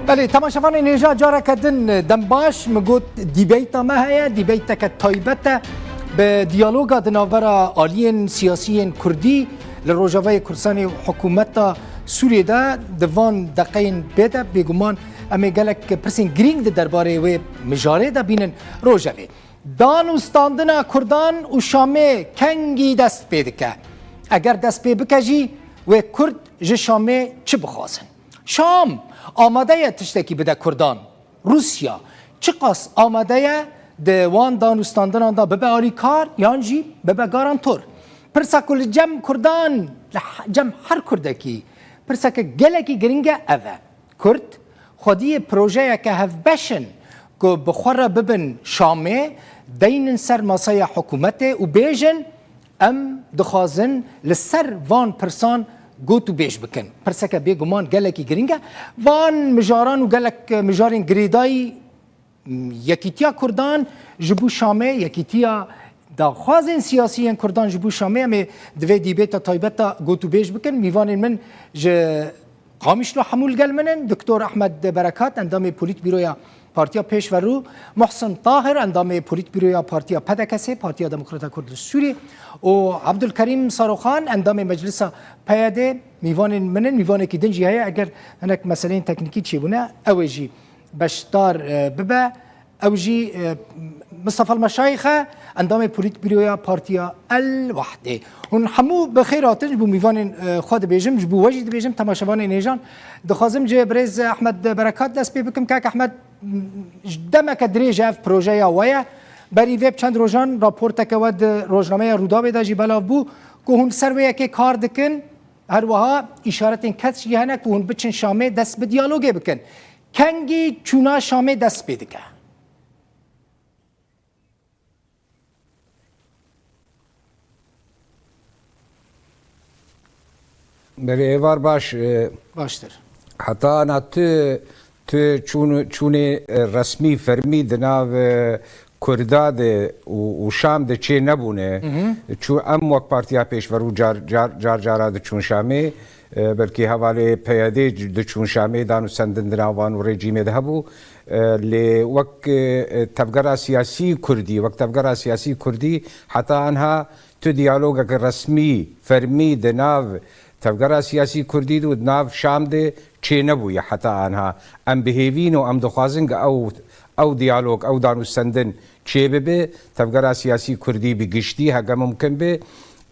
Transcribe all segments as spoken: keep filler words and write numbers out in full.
Belê, temaşevanên hêja, careke din dem baş. Min got dîbeyta me heye, dîbeyteke taybet e. Bi diyaloga di navbera aliyên siyasiyên kurdî li Rojavayê Kurdistanê û hikûmeta Sûriyê de di van deqeyên bê de bêguman em ê gelek pirsên girîng di derbarê wê mijarê de bînin. Rojevê. Dan û standina Kurdan û Şamê kengî dest pê dike? Eger dest pê bike jî, wê Kurd ji Şamê çi bixwazin? Şam amade ye tiştekî bide Kurdan? Rûsya çiqas amade ye di wan dan û standinan de bibe alîkar yan jî bibe garantor? Pirsa ku li cem Kurdan, li he-, cem her Kurdekî, pirseke gelekî giring e, ev e. Kurd xwediyê projeyeke hevbeş in ku bi xwe re bibin Şamê, deynin ser masaya hikûmetê û bêjin, em dixwazin li ser van pirsan got û bêj bikin. Pirseke bêguman gelekî giring e. Van mijaran û gelek mijarên girêdayî, Yekîtiya Kurdan ji bo Şamê, yekîtiya daxwazên siyasî yên Kurdan ji bo Şamê, em ê di vê dîbêta taybet de gotûbêj bikin. Mîvanên min ji Qamişlo hemû li gel min in. Doktor Ehmed Berekat, endamê Polîtbîroya Partiya Pêşverû, Muhsin Tahir, endamê Polîtbîroya Partiya P D K S, Partiya Demokrata Kurd li Sûriyê, û Abdulkerîm Saroxan, endamê Meclisa P Y D, mîvanên min in. Mîvanekî din jî heye, eger hinek meseleyên teknîkî çêbûne, ew ê jî beşdar, e, bibe. Ew jî, e, Mistefa Meşayîx e, endamê Polîtbîroya Partiya El Wehdê. Hûn hemû bi xêr hatin, ji bo mîvanên, e, xwe dibêjim, ji bo we jî dibêjim, temaşevanên hêjan. Dixwazim ji birêz Ehmed Berekat dest pê bikim. Kak Ehmed, m, demeke dirêj ev projeya we ye. Berî vê bi çend rojan raporteke we di rojnameya Rûdawê de jî belav bû ku hûn ser wê yekê kar dikin. Her wiha îşaretên kesk jî hene ku hûn biçin Şamê dest bi diyalogê bikin. Kengî çûna Şamê dest pê dike? Belê, êvar baş, e, Baştir. Heta ana tu, tu çûn-, çûnê, e, resmî, fermî di nav, e, Kurda de û, û Şam de çê nebûne. Hı hı. Çû em wek Partiya Pêşverû car, car, car cara diçûn Şamê, e, belkî hevalê P Y D diçûn Şamê, dan û sendin di nav wan û rejîmê de hebû. E, lê wek, e, tevgera siyasî Kurdî, wek tevgera siyasî Kurdî heta anha tu diyalogeke resmî, fermî di nav tevgera siyasî Kurdî de û di nav Şam de çênebûye heta anha. Em bi hêvî ne û em dixwazin ku ew, ew diyalog, ew danûstendin çêbibe. Tevgera siyasî Kurdî bi giştî heke mumkin be,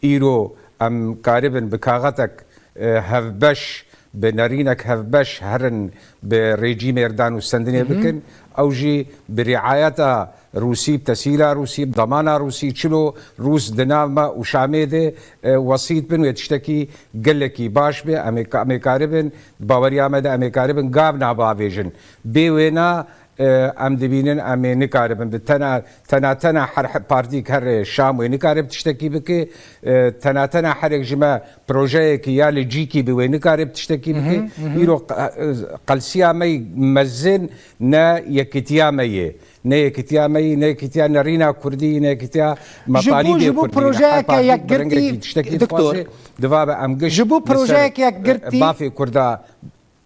îro em karibin bi kaxetek, e, hevbeş, bi nerînek hevbeş herin bi rejîmê re danûstendinê Hı hı. bikin. Ew jî bi riayeta Rûsî, bi tesîla Rûsî, bi demana Rûsî, çilo Rûs di nav me û Şamê de, e, wesît bin, wê tiştekî gelekî baş be. Em ê ka-, em ê karibin, baweriya me de em ê karibin gav nabavêjin. Bê wêna, e, em dibînin em ê nikaribin bi tena, tena, tena her, her partîk her Şam wê nikarib tiştekî bike. E, tena, tena herek ji me projeyekî ya li cîkî bi wê nikarib tiştekî bike. Hı hı, hı hı. Îro q-, e, qelsiya me mezin ne yekitiya me ye. Ne yekitiya me yî, ne yekitiya nerîna Kurdî, ne yekitiya Ji bo, metalîbê ji bo Kurdî. Her projeyeke partîk bi yekgirtî, rengekî tiştekî doktor, dixwaze, diva be em giş ji bo li ser, projeyeke e, yekgirtî, bafê Kurda.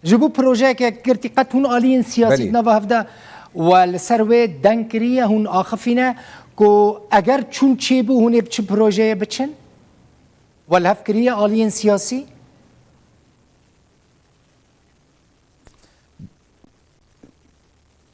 Ji bo projeyeke yekgirtî qet hûn aliyên siyasî Belê. di nava hevde we li ser wê deng kiriye, hûn axifîne ku eger çûn çêbû hûn ê bi çi projeyê biçin? We li hev kiriye aliyên siyasî?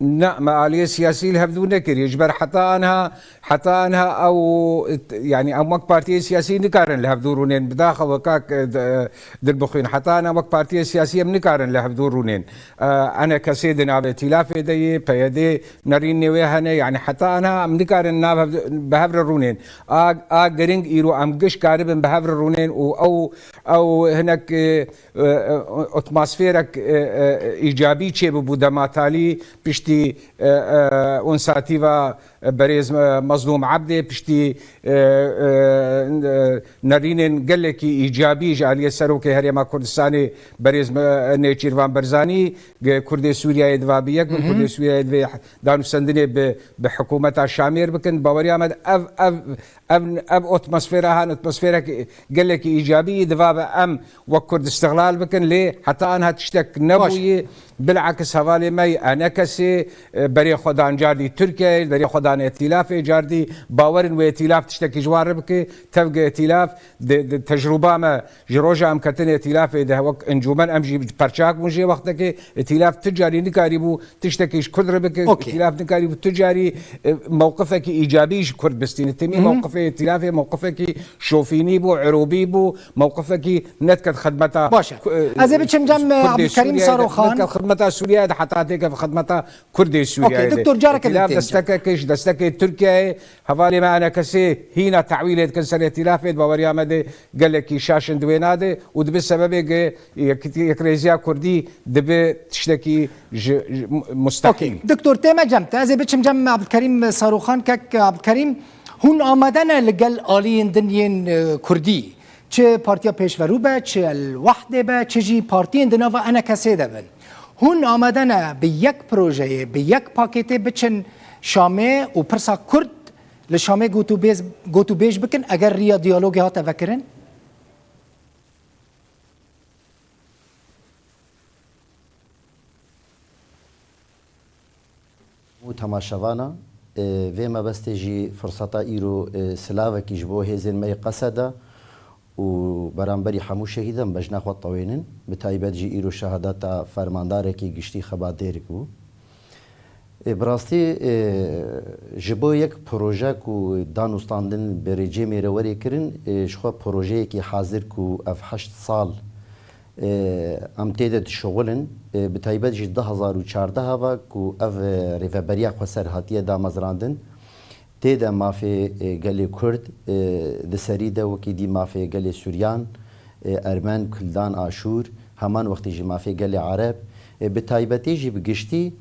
Na, me aliyê siyasî li hevdû nekiriye. Ji ber heta anha, heta anha ew, yanî em wek partiyê siyasî nikarin li hevdû rûnên. Bidaxewe kak, e, d-, e, dilbixwîn. Heta anha wek partiyê siyasî em nikarin li hevdû rûnên. E, enekesê di navê tîlafê de yê, P Y D nerînê wê hene. Yanî heta anha em nikarin nav hev-, bi hev re rûnên. A, a giring îro em giş karibin bi hev re rûnên û ew, ew hinek, e, e, e, atmosferek, e, e, îcabî çêbibû dema talî piştî, e, e, însiyatîva, berêz, e, Mezlûm Ebdê, piştî, e, e, e, nerînên gelekî îcabî ji aliyê Serokê Herêma Kurdistanê berêz, e, Nêçîrvan Barzanî, ge-, Kurdê Sûriyeyê diva bi yek bin, Hı hı. Kurdê Sûriyeyê divê danûstendinê bi, bi hikûmeta Şamêr bikin. Baweriya me ev, ev, ev, ev atmosfera han, atmosferek gelekî îcabî diva bi em wek Kurd istiqlal bikin, lê heta anha tiştek Baş. nebûye. Bilakis hevalê me yê enekesê, e, berê xwe dan cardî Tirkiyeyê, berê xwe dan îtîlafê cardî. Bawerin wê îtîlaf tiştekî ji wan re bike. Tevge îtîlaf di, di tecrûba me ji roja em ketin îtîlafê de wek encûmen em jî perçak bûn jê wextekê. Îtîlaf tu carî nikarîbû tiştekî ji Kurd re bike. Okey. Îtîlaf nikarîbû tu carî, e, mewqifekî îcabî ji Kurd bistîne. Temî Hı hı. mewqifê îtîlafê mewqifekî şofînî bû, irûbî bû, mewqifekî nediket xidmeta Baş e. ku-, e, Ez ê biçim cem, e, Kurdê Abdulkerîm Sûriyeyê de, Saroxan. nediket xidmeta Sûriyeyê de, heta têke xidmeta Kurdê Sûriyeyê Okey, de. Doktor, careke din Îtîlaf têm cem. destekeke ji destekê Tirkiyeyê, hevalê me enekesê hîna tehwîlê dikin ser îtîlafê, di baweriya me de gelekî şaş in di wê nade û dibe sebebê ge-, yek-, yekrêziya Kurdî dibe tiştekî ji, ji mu-, mustehîl. Okey. Doktor, tême cem te. Ez ê biçim cem Abdulkerîm Saroxan. Kek Abdulkerîm, hûn amade ne li gel aliyên din yên, e, Kurdî, çi Partiya Pêşverû be, çi El Wehdê be, çi jî partiyên di nava enekesê de bin. Hûn amade ne bi yek projeyê, bi yek pakêtê biçin Şamê û pirsa Kurd li Şamê gotûbêz-, gotûbêj bikin, eger riya diyalogê hate vekirin? Hemû temaşevana, e, vê mebestê jî firseta îro, e, silavekî ji bo hêzên me yê Qeseda û beramberî hemû şehîdan bejna xwe tewênin. Bi taybet jî îro şehadeta fermandarekî giştî Xebat Dêrik bû. E, bi rastî, e, ji bo yek proje ku danûstandin bi rêcêmê re werê kirin, e, ji xwe projeyekî hazir ku ev heşt sal, e, em tê de dişuxulin. E, bi taybet jî du hezar û çardeh ve ku ev, e, rêveberiya xweser hatiye damezrandin, tê de mafê, e, gelê Kurd, e, di serî de wekî dî mafê gelê Suryan, e, Ermen, Kuldan, Aşûr, heman wextî jî mafê gelê Ereb, e, bi taybetî jî bi giştî,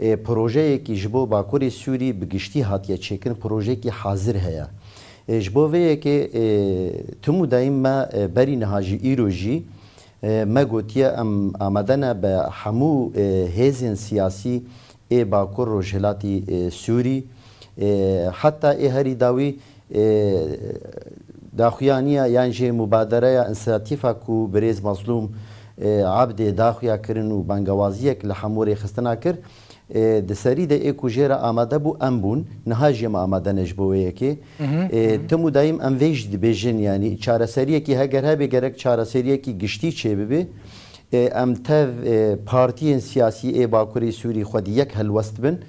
e, projeyekî ji bo Bakurê Sûrî bi giştî hatiye çêkirin, projeyekî hazir heye. E, ji bo vê yekê, e, tim û dayîm me, e, berî niha jî îro jî, e, me gotiye em amade ne bi hemû, e, hêzên siyasî ê Bakur Rojhilatî, e, Sûrî, e, heta ê herî dawî, e, daxuyaniya yan jî mubadereya însiyatîfa ku birêz Mazlûm, e, Ebdê daxuya kirin û bangewaziyek li hemû rêxistina kir, e, di serî de ê ku jê re amade bû em bûn, niha jî em amade ne ji bo wê yekê. Hı hı, E, hı hı. Tim û dayîm em vê jî dibêjin, yanî çareseriyekî heger hebe gerek çareseriyekî giştî çêbibe. E, em tev, e, partiyên siyasî ê Bakurê Sûrî xwedî yek helwest bin.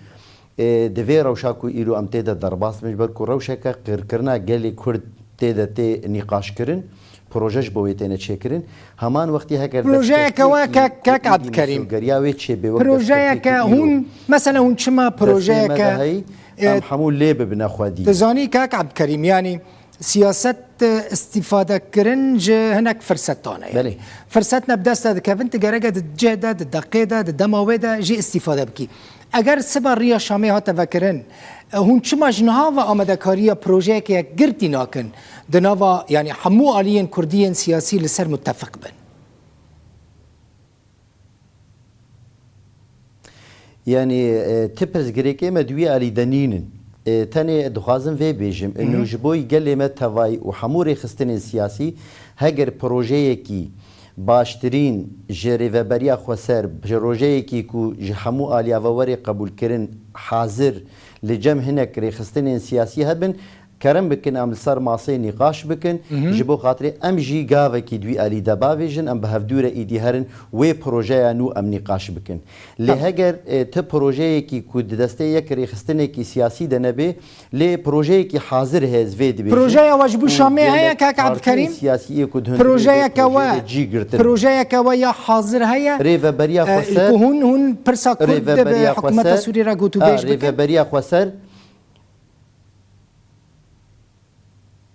E, di vê rewşa ku îro em tê de derbas bin, ji ber ku rewşeke qirkirina gelê Kurd tê de tê nîqaşkirin, proje ji bo wê têne çêkirin. Heman wextî heger Projeyeke destkeftiyekî we kek, kek êdî Abdulkerîm. Mesûlgeriya wê çêbe wek Projeyeke destkeftiyekî îro hûn, mesela hûn çima destê me de projeyeke, heyî, e, em hemû lê bibine xwedî. Dizanî kek Abdulkerîm, yanî siyaset, e, îstîfadekirin ji hinek firsetan e. Belê. Firset ne bi dest te dikevin, tu gereke di cih de, di deqê de, di dema wê de jî îstîfade bikî. Eger siba riya Şamê hate vekirin, e, hûn çima ji niha ve amadekariya projeyeke yekgirtî nakin? Di nava, yanî hemû aliyên kurdî yên siyasî li ser mutefiq bin? Yanî, e, ti pirsgirêkê me di wî alî de nînin. E, tenê dixwazim vê bêjim, ino Hı hı. ji bo gelê me tevayî û hemû rêxistinên siyasî, heger projeyekî baştirîn ji Rêveberiya Xweser, ji projeyekî ku ji hemû aliya ve were qebûlkirin hazir li cem hinek rêxistinên siyasî hebin, kerem bikin em li ser masê nîqaş bikin, Hı hı. ji bo xatirê em jî gavekî di wî alî de bavêjin, em bi hevdû re îdî herin wê projeya nû em nîqaş bikin. Lê Tamam. heger, e, ti projeyekî ku di destê yek rêxistinekî siyasî de nebê, lê projeyekî hazir heye, ez vê dibêjim. Projeya we ji bo Û Şamê gelek heye, kak partiyên Abdulkerîm? siyasî yê ku di hundirê vê Projeyeke projeyê we, de cî girtin. projeyeke we ya hazir heye? Rêveberiya E, Xweser, ku hûn, hûn pirsa Kurd de bi Rêveberiya hikûmeta Xweser, Sûrî re gotûbêj a, bikin? Rêveberiya Xweser,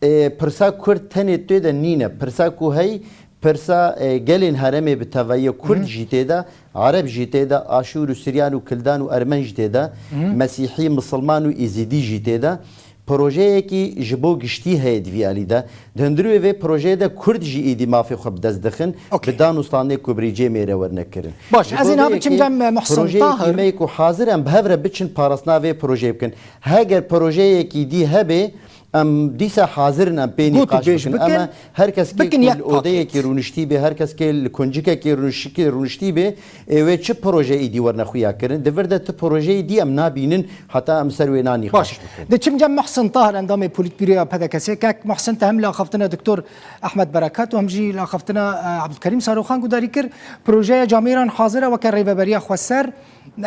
E, pirsa Kurd tenê tê de nîne. Pirsa ku hey, Pirsa, e, gelên herêmê bi tevahiya Kurd jî tê de, Ereb jî tê de, Aşûr û Siryan û Kildan û Ermen jî tê de, Mesîhî, Misilman û Êzîdî jî tê de. Projeyekî ji bo giştî heye di vî alî de. Di hundirê vê projeyê de Kurd jî êdî mafê xwe bi dest dixin, Okey. bi dan û standê ku bi rêcê mêre werine kirin. Baş, Ji ez bo ê ne vê biçim yekê cem, e, Muhsin projeyekî Tahir. me ku hazir em bi hev re biçin parastina vê projeyê bikin. Heger projeyekî dî hebe, em dîsa hazir in em pê Gotu nîqaş bêj bikin. bikin, Ama her kes bikin ki yek li odeyekî paket. rûniştî bê, her kes ki li kuncikekî rûnişikî rûniştî bê, ê wê çi proje êdî werine xuya kirin? Di vir de tu projeyê dî em nabînin, heta em ser wê na nîqaş Baş. bikin. Diçim cem Muhsin Tahir, endamê Polîtbîroya P D K S'ê. Kek Muhsin, te hem li axaftina Doktor Ahmet Berekat û hem jî li axaftina, e, Abdulkerîm Saroxan gudarî kir. Projeya camêran hazir e weke Rêveberiya Xweser.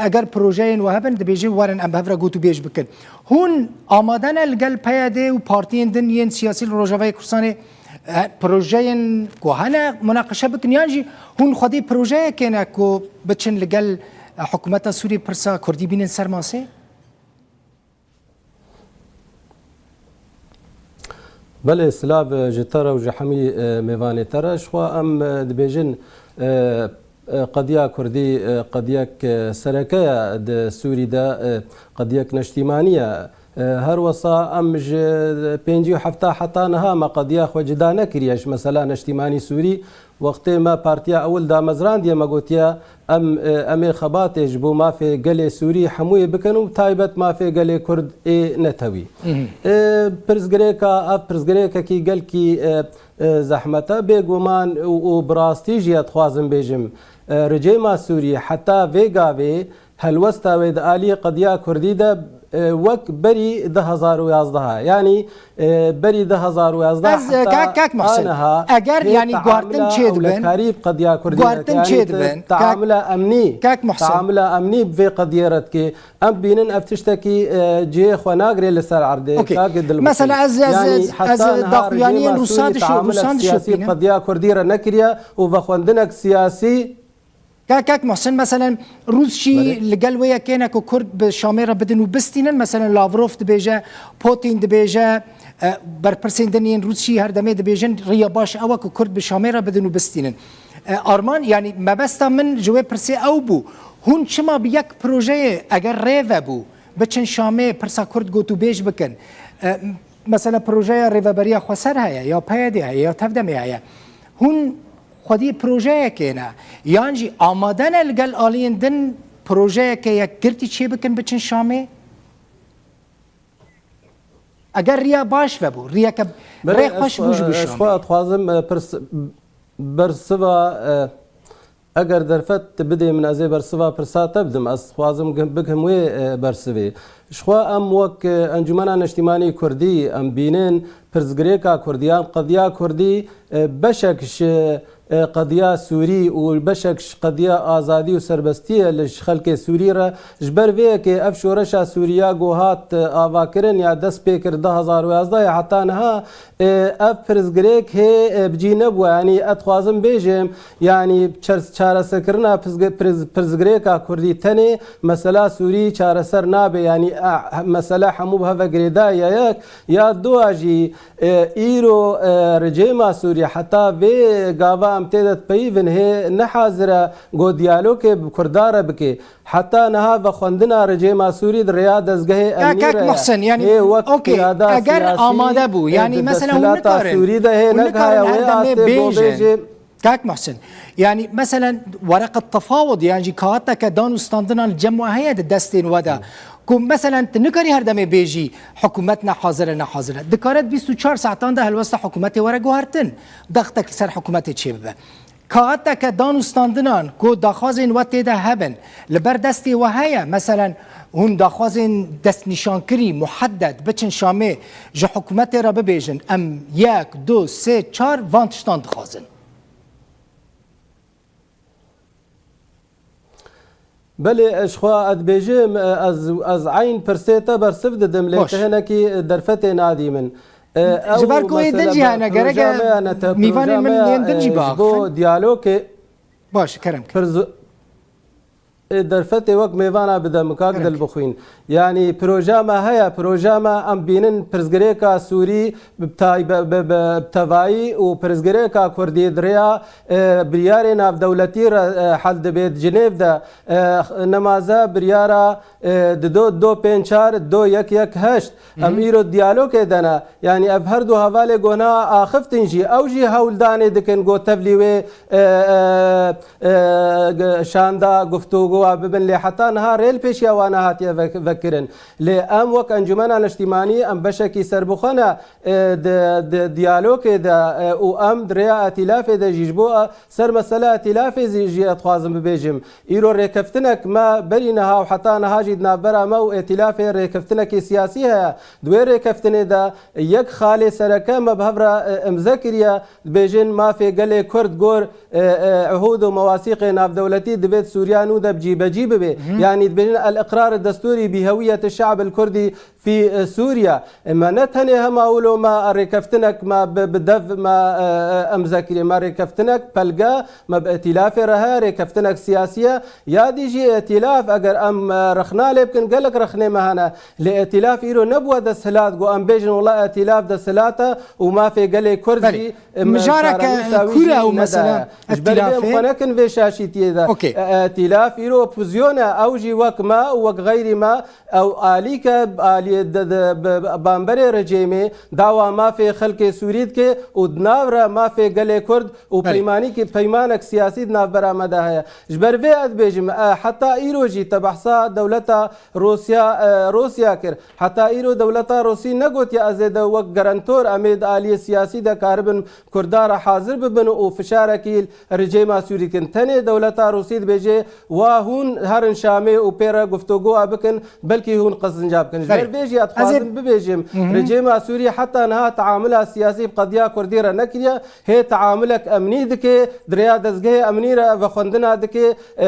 Eger projeyên we hebin, dibêje werin em bi hev re gotûbêj bikin. Hûn amade ne li gel P Y D û partiyên din yên siyasî li Rojavayê Kurdistanê, e, projeyên ku hene munaqeşe bikin, yan jî hûn xwedî projeyekê ne ku biçin li gel, e, hikûmeta Sûrî pirsa Kurdî bînin ser masê? Belê, silav, e, ji te re û ji hemî, e, mêvanê te re. Ji xwe em, e, dibêjin, e, e, qediya Kurdî, e, qediyek, e, sereke ye di Sûrî de, e, qediyek neştîmanî ye. E, her wesa em ji pêncî û hefta heta niha me qediya xwe cida nekiriye ji mesela neştîmanî Sûrî. Wextê me partiya ewil damezrandiye, me gotiye, em, e, em ê xebatê ji bo mafê gelê Sûrî hemûyê bikin û bi taybet mafê gelê Kurd ê netewî. E, pirsgirêka, ev pirsgirêkekî gelkî, e, e, zehmet e. Bêguman û, û bi rastî jî ez dixwazim bêjim, e, rejîma Sûrî heta vê gavê helwesta wê di aliyê qediya Kurdî de, e, wek berî du hezar û yazdeh e. Yanî, e, berî du hezar û yazdeh Ez, e, heta kak, kak Muhsin, aniha eger, hê yanî, guhartin taamula çê dibin, ewlekarî bi qediya Kurdî guhartin dike. Yanî çê tu dibin, kak, taamula emnî, kak Muhsin. Taamula emnî bi vê qediyê re dike. Em bînin ev tiştekî, e, cihê xwe nagirê li ser erdê. Okey. Kak Dilmixî. Mesela ez, ez, Yanî ez, heta ez niha daxuyaniyên rejîma Rûsa Sûrî dişo, taamula Rûsan dişo siyasî bi bînim. qediya Kurdî re nekiriye û vexwendineke siyasî Kak, kak Muhsin, meselen, Rûs jî Belê. li gel wê yekê ne ku Kurd bi Şamê re bidin û bistînin. Meselen, Lavrov dibêje, Putin dibêje, e, berpirsên din yên Rûs jî her demê dibêjin, riya baş ew e ku Kurd bi Şamê re bidin û bistînin. E, arman, yanî mebesta min ji wê pirsê ew bû. Hûn çima bi yek projeyê, eger rê vebû, biçin Şamê pirsa Kurd gotûbêj bikin? E, Mesela projeya Rêveberiya Xweser heye, ya P Y D heye, ya Tevdemê heye. Hûn xwedî projeyekê ne, yan jî amade ne li gel aliyên din projeyeke yekgirtî çêbikin, biçin Şamê? Eger riya baş vebû, riyeke Belê, rê ez xweş bû ji bo xwe, ez Şamê. xwe dixwazim, e, pirs-, bersiva, e, Eger derfet tu bidê min, ez ê bersiva pirsa te bidim. Ez dixwazim gih-, bigihim wê, e, bersivê. Ji xwe em wek, e, Encûmena Neştîmanî Kurdî em bînin, pirsgirêka Kurdî yan qediya Kurdî, e, beşek ji, e, qediya Sûrî û beşek ji qediya azadî û serbestiyê li ji xelkê Sûrî re, ji ber vê yekê ev şoreşa Sûrî ya ku hat, e, avakirin ya dest pê kir du hezar û yazdeh ya heta niha, E, ev pirsgirêk hê, e, bi cî nebû. Yanî, ez dixwazim bêjim, yanî, çer-, çareserkirina pirsgi-, pirs-, pirsgirêka Kurdî tenê mesela Sûrî çareser nabe. Yanî, e, he-, mesele hemû bi hev ve girêdayî ye yek. Ya dua jî, e, îro, e, rejîma Sûrî heta vê gava em tê de dipeyivin hê ne hazir e ku diyalogê bi Kurda re bike. Heta niha vexwendina rejîma Sûrî di rêya dezgehê Kak, emnî kak re ye. Muhsin, yanî, Hê wek okey, qiyada eger siyasî, amade bû, e, yanî, di mesela, hûn desthilata nikarin, Sûrî de hê hûn nikarin negihaye her wê demê astê bêjin. bêjê. Kak Muhsin, yanî, mesela, wereqet tefawud, yan jî kaxeteke dan û standinan li cem we heye di destên we de. Ku, mesela, tu nikarî her demê bêjî, hikûmet ne hazir e, ne hazir e. Dikare di bîst û çar saetan de helwesta hikûmetê were guhertin. Dextek li ser hikûmetê çêbibe. Kaxeteke dan û standinan ku daxwazên we tê de hebin, li ber destê we heye? Meselen, hûn daxwazên destnîşankirî, muheddet, biçin Şamê, ji hikûmetê re bibêjin, em yek, du, sê, çar van tiştan dixwazin. Belê, ez xwe ez dibêjim, ez, ez eyn pirsê te bersiv didim, lê Baş. tu hinekî derfetê nadî min. E, Ji ew ber ku ê din mesele jî be hene, gerek e proja me ya ne te, mîvanên proja min me ya, yên din jî e, ji biaxifin. bo diyalogê Baş, kerem kir. pirz-, Derfetê wek mêvana bide min kak Dilbixwîn. Yanî proja me heye, proja me em bînin pirsgirêka Sûrî bi taybe-, bi, bi, bi tevayî û pirsgirêka Kurdî di rêya, e, biryarê navdewletî re, e, hel dibê. Di Cinêv de, e, nemaze biryara, e, di do, do pênc çar, do yek yek heşt. Em îro diyalogê de ne. Yanî ev her du hevalê ku niha axiftin jî, ew jî hewldanê dikin ku tevlî wê, e, e, e, g-, şanda, guftûgoya bibin, lê heta niha rê li pêşiya wan nehatiye vek-, vekirin. Lê em wek Encûmena Niştîmanî em beşekî serbixwe ne, e, di, di diyalogê de, e, û em di rêya îtîlafê de jî ji bo, e, ser mesela îtîlafê zî jî ez dixwazim bibêjim. Îro rêkeftinek me berî niha û heta niha jî di navbera me û îtîlafê rêkeftinekê siyasî heye. Di wê rêkeftinê de yek xalê sereke me bi hev re, e, imze kiriye, dibêjin mafê gelê Kurd gor, e, e, ihûd û mewasîqê navdewletî divê di Sûriya nû de cîbecî bibe. Yanî dibêjin el-iqrar destûrî bi hewiyet şe'b el-Kurdî fî, e, Sûriya. E, me ne tenê hema wilo me rêkeftinek me bi, bi dev me, e, e, imze kiriye. Me rêkeftinek pelge, me bi îtîlafê re heye, rêkeftinek siyasî ye. Ya dî jî îtîlaf, eger em, e, rexna lê bikin, gelek rexnê me hene. Lê îtîlaf îro nebûye desthilat, ku em bêjin wela îtîlaf desthilat e û mafê gelê Kurd Belê. jî, e, Mijareke çarenûsa wî kûr e jî ew mesela nedaye. Ji ber vê em îtîlafê. xwe nekin vê şaşîtiyê de. Okey. E, îtîlaf îro opozîsyon e, ew jî wek me û wek xeyrî me, ew alîke, alî de, de, bi, bi, bamberê rejîmê dawa mafê xelkê Sûrî dike û di nav re mafê gelê Kurd û Belê. peymanîkî, peymanek siyasî di navbera me de heye. Ji ber vê ez dibêjim, e, heta îro jî te behsa dewleta Rûsya, e, Rûsya kir. Heta îro dewleta Rûsî negotiye ez ê de wek garantor em ê di aliyê siyasî de karibin Kurda re hazir bibin û fişarekî rejîma Sûrî kin. Tenê dewleta Rûsî dibêje, wa hûn herin Şamê û pê re guftûgoya bikin, belkî hûn qezinca bikin. Ji ber Belê. vê jî ez Ez ê dixwazim bibêjim, Hı hı. rejîma Sûrî heta niha teamula siyasî bi qediya Kurdî re nekiriye. Hê teamulek emnî dike, di rêya dezgehê emnî re vexwendina dike. E, e,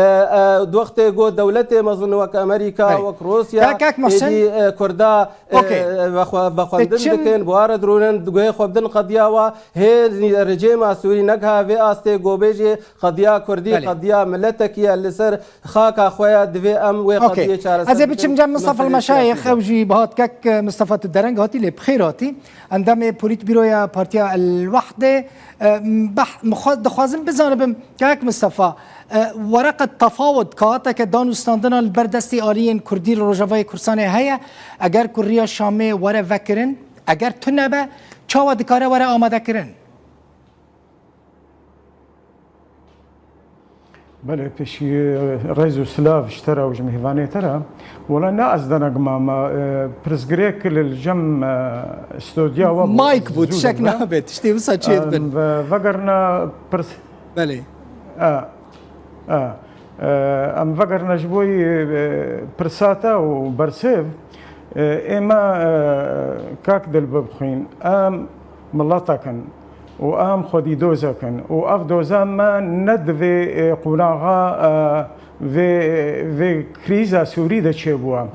di wextê ku dewletê mezin wek Amerîka, Belê. wek Rûsya, Kak, Kak Muhsin. êdî, e, Kurda, e, Okey. vexwe-, vexwendin Diçin dikin, bi wan re dirûnin, di guhê xwe bidin qediya wa. Hê rejîma Sûrî negiha vê astê ku bêjê qediya Kurdî, Belê. qediya miletekî ye, li ser xaka xwe ye, divê em wê Okey. qediyê çareser Ez ê biçim bikin. cem Mistefa Meselê Meşayêx, siyasî de. ew jî bi hat kek, e, Mistefa, tu dereng hatî, lê bi xêr hatî. Endamê polîtbîroya Partiya El Wehdê, e, beh-, mixwa-, dixwazim bizanibim, kek Mistefa, e, wereqet tefawut, kaxeteke danûstandina li ber destê aliyên Kurdî li Rojavayê Kurdistanê heye, eger ku riya Şamê were vekirin, eger tune be, çawa dikare were amadekirin? Belê, pêşî, e, rêz û silav ji te re û ji mêvanê te re. Wela ne ez denegma me, e, pirsgirêk li cem, e, stodya we bû. Mike bû, tiştek nabe, tiştê wisa çê dibin. Em ve-, vegerina pirs- Belê. E, e, e, em vegerina ji bo, e, pirsa te û bersêv, e, ême, e, kak Dilbixwîn, em miletek in. û em xwedî dozek in û ev doza me ne di vê, e, qonaxa, e, vê, vê krîza Sûrî de çêbûye.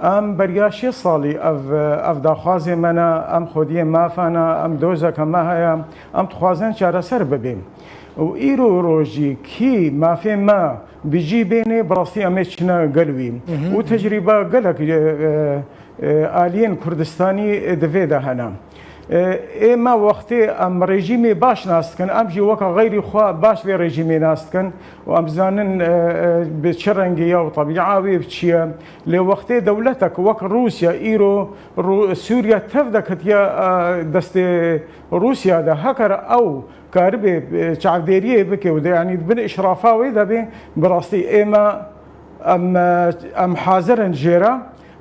Em beriya şêst salî ev, ev daxwazê me ne, em xwediyê mafa ne, em dozeke me heye, em dixwazin çareser bibe. Û îro rojî kî mafê me bi cî bênê, bi rastî em ê çine gel wî. Û tecrîba gelek, e, e, e, aliyên Kurdistanî, e, di vê de hene. E, ê me wextê em rejîmê baş nas dikin, em jî weke xeyrî xwe baş vê rejîmê nas dikin û em zanin, e, e, bi çi rengî ye û tebîa wê bi çi ye. Lê wextê dewletek wek Rûsya îro Rû-, Sûriye tev de ketiye, e, destê Rûsya de, heker ew karibê, e, çavdêriyê bike û de, yanî di bin îşrafa wê de bê, bi rastî ê me, em, e, em hazir in jê re.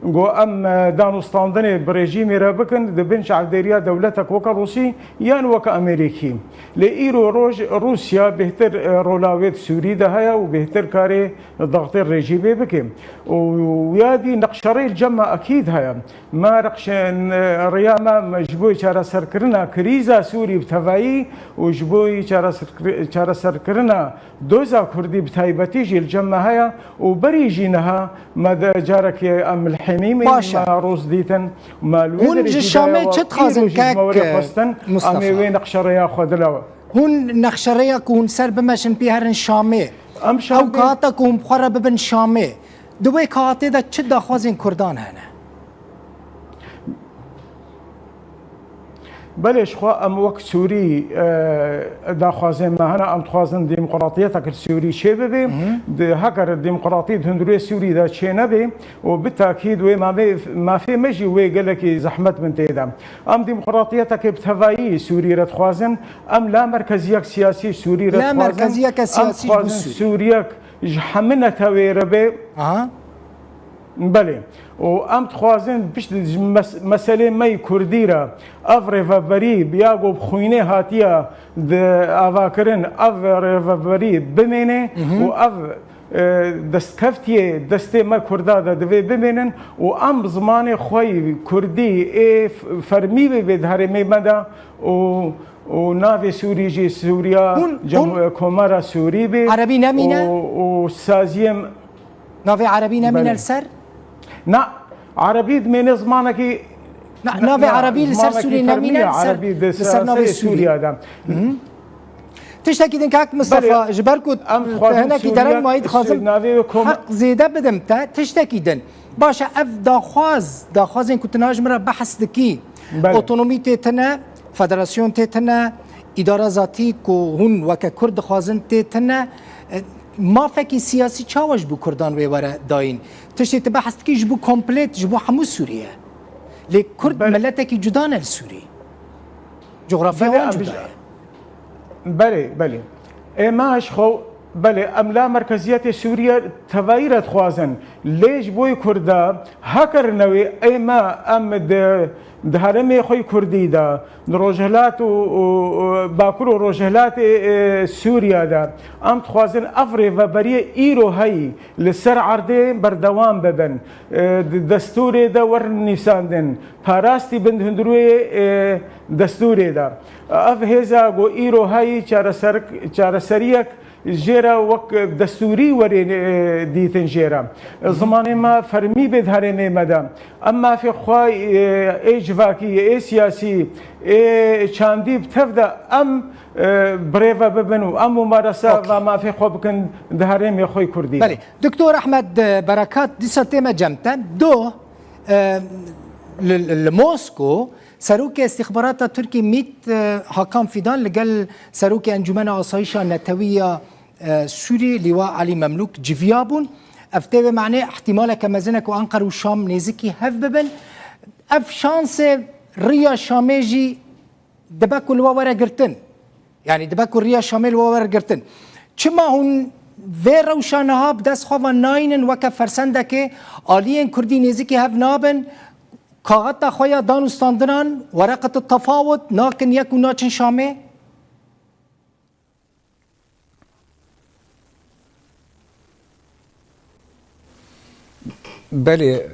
Go em, e, danûstandinê bi rejîmê re bikin, di bin çavdêriya dewletek weke Rûsî yan weke Amerîkî. Lê îro roj Rûsya bêhtir, e, rola wê di Sûrî de heye û bêhtir karê dextê rejîmê bike. Û ya dî neqşerê li cem me ekîd heye. Me reqşên, e, riya me, me ji bo çareserkirina krîza Sûrî bi tevayî û ji bo çareserkir-, çareserkirina doza Kurdî bi taybetî jî li cem me heye û berî jî niha me de carekê em li Hemîmê Baş e. me roz dîtin. Me li wê Hûn ji derê jî Şamê daye çi wa dixwazin îro jî ji me kek, werê xwestin, Mustafa? Em ê wê neqşerêya xwe dilawe. Hûn neqşerêya ku hûn ser bimeşin pê herin Şamê, Em Şam Ew bê- kata ku hûn bi xwe re bibin Şamê, di wê katê de çi daxwazên Kurdan hene? Belê, ji xwe em wek Sûrî, e, daxwazên me hene, em dixwazin demokratiyetek li Sûrî çê bibe. Di heger demokratî di hundirê Sûrî de çê nebe û bi takîd wê mafê, mafê me jî wê gelekî zehmet bin tê de. Em demokratiyetekê bi tevayî Sûrî re dixwazin. Em la merkeziyek siyasî Sûrî re La dixwazin. merkeziyeke Em siyasî ji bo dixwazin Sûrî. Sûriyek ji hemî netewê re be. Aha. Belê. Û em dixwazin pişt ji mes-, meselê me yî Kurdî re ev rêveberî bi ya ku bi xwînê hatiye di avakirin, ev rêveberî bimêne Mhm. û ev, e, destkeftiyê destê me Kurda de divê bimênin û em bi zimanê xwe yî Kurdî ê f-, fermî bibê di herêmê me de û, û navê Sûrî jî Sûriya Hûn, Cem-, hûn Komara Sûrî bê Erebî nemîne? û, û saziyê Navê erebî nemîne Belê. li ser? Na, erebî dimêne zimanekî Na, Na, navê na, erebî li ser zimanekî Sûriyê fermî nemîne, ye, li ser, erebî di li ser navê serserê Sûriyê. Sûriye de. Hı hı. Tiştekî din kak Mistefa, Belê, ji ber ku em dixwazin hinekî Sûriye, dereng mayî dixwazim Sû-, navê wê kom- heq zêde bidim te, tiştekî din. Baş e, ev daxwaz, daxwazên ku tu niha ji min re behs dikî, Belê. otonomî tê tine, federasyon tê tine, îdara zatî ku hûn weke Kurd dixwazin tê tine. E, Mafekî siyasî çawa ji bo Kurdan wê were dayîn? Tiştê tu behs dikî ji bo komplêt, ji bo hemû Sûriye. Lê Kurd Belê. miletekî cuda ne li Sûrî. Cografya Belê, wan em cuda ji-, ye. Belê, belê. Ê me ji xwe, belê, em la merkeziyetê Sûriye tevayî re dixwazin. Lê ji bo Kurda heker newê, ê me, em di, di herêmê xwe yî Kurdî de, di rojhilat û, û, û bakur û rojhilatê, e, Sûriye de, em dixwazin ev rêveberiyê îro heyî li ser erdê berdewam bibin. E, di destûrê de werin nivîsandin, parastî bin di hundirûyê, e, destûrê de. Ev hêza ku îro heyî çareser-, çareseriyek jê re wek destûrî werê, e, dîtin jê re. Zimanê me fermî bê di herêmê me de. Em mafê xwe, e, ê civakî, ê siyasî, ê çandî bi tev de em, e, birêve bibin û em mumaresa Okey. va mafê xwe bikin di herêmê xwe yî Kurdî de. Belê. Doktor Ehmed Berekat, dîsa tême cem te. Doh, e, li, li, li Mosko, Serokê Îstîxbarata Tirkî mît, e, Hakan Fidan li gel Serokê Encûmena Asayîşa Netewî ya, e, Sûrî, Lîwa Elî Memlûk civiya bûn. Ev tê vê manê ihtimaleke mezin e ku Anqer û Şam nêzikî hev bibin. Ev şansê riya Şamê jî dibe ku li we were girtin. Yanî dibe ku riya Şamê li we were girtin. Çima hûn vê rewşa niha bi dest xwe ve nayînin weke fersendekê, aliyên Kurdî nêzikî hev nabin, kaxeta xwe ya danûstandinan, wereqet tefawut, nakin yek û naçin Şamê? Belê,